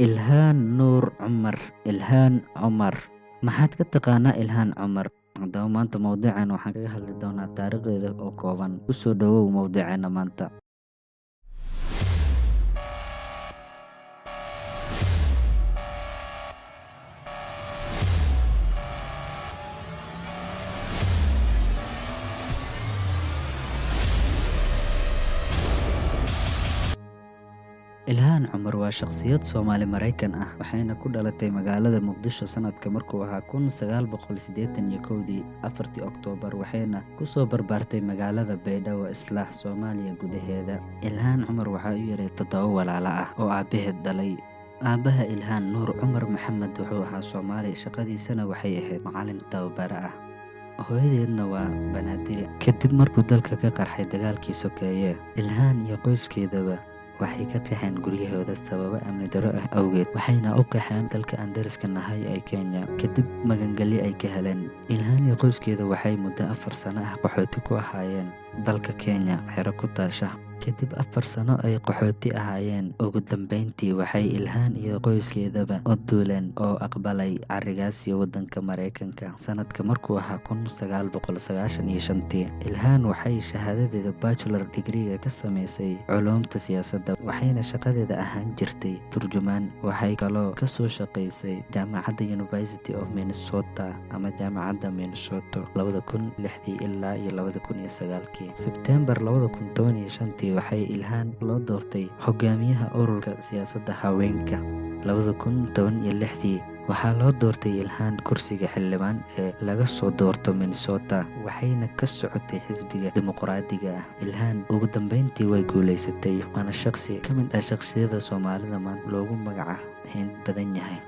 Ilhaan Nuur Cumar. Ilhaan Cumar, maxaad ka taqaanaa Ilhaan Cumar? Haddaba maanta mowduucan waxaan kaga hadli doonaa taariikhdeeda oo kooban. Kusoo dhawow mowduuceena maanta. Ilhaan Cumar waa shakhsiyad Soomaali Maraykan ah, waxayna ku dhalatay magaalada Muqdisho sanadka markuu ahaa 1981-dii 4-tii Oktoobar, waxayna kusoo barbaartay magaalada Baydhabo isla Soomaaliya gudaheeda. Ilhaan Cumar waxaa u yaray 7 walaalo ah oo aabaheed dhalay. Aabaha Ilhaan, Nuur Cumar Maxamed, wuxuu ahaa Soomaali, shaqadiisana waxay ahayd macalin tababare ah. Hooyadeedna waa Banaadiri. Kadib markuu dalka ka qarxay dagaalkii sokeeye, Ilhaan iyo qoyskeedaba waxay ka qaxeen guryahooda sababo amni darro ah awgeed, waxayna u qaxeen dalka aan dariska nahay ee Kenya kadib magangelyo ay ka heleen. Ilhaan iyo qoyskeeda waxay muddo 4 sano ah qaxooti ku ahaayeen dalka Kenya, xero ku taasha. Kadib 4 sano ay qaxooti ahaayeen, ugu dambeyntii waxay Ilhaan iyo qoyskeedaba u duuleen oo aqbalay carrigaasi waddanka Maraykanka sanadka markuu ahaa 1995-tii. Ilhaan waxay shahaadadeeda bachelor degree-ga ka sameysay culuumta siyaasadda, waxayna shaqadeeda ahaan jirtay turjumaan. Waxay kaloo kasoo shaqeysay jaamacadda University of Minnesota ama jaamacadda Minnesota 2006-dii ilaa iyo 2009-kii. Sebtembar 2015-tii waxay Ilhaan loo doortay hogaamiyaha ururka siyaasadda haweenka. 2016-dii waxaa loo doortay Ilhaan kursiga xildhibaan ee laga soo doorto Minnesota, waxayna ka socotay xisbiga dimuqraadiga ah. Ilhaan ugu dambeyntii way guuleysatay, waana shaqsi ka mid ah shaqsiyada Soomaalida maanta loogu magaca hayn badan yahay.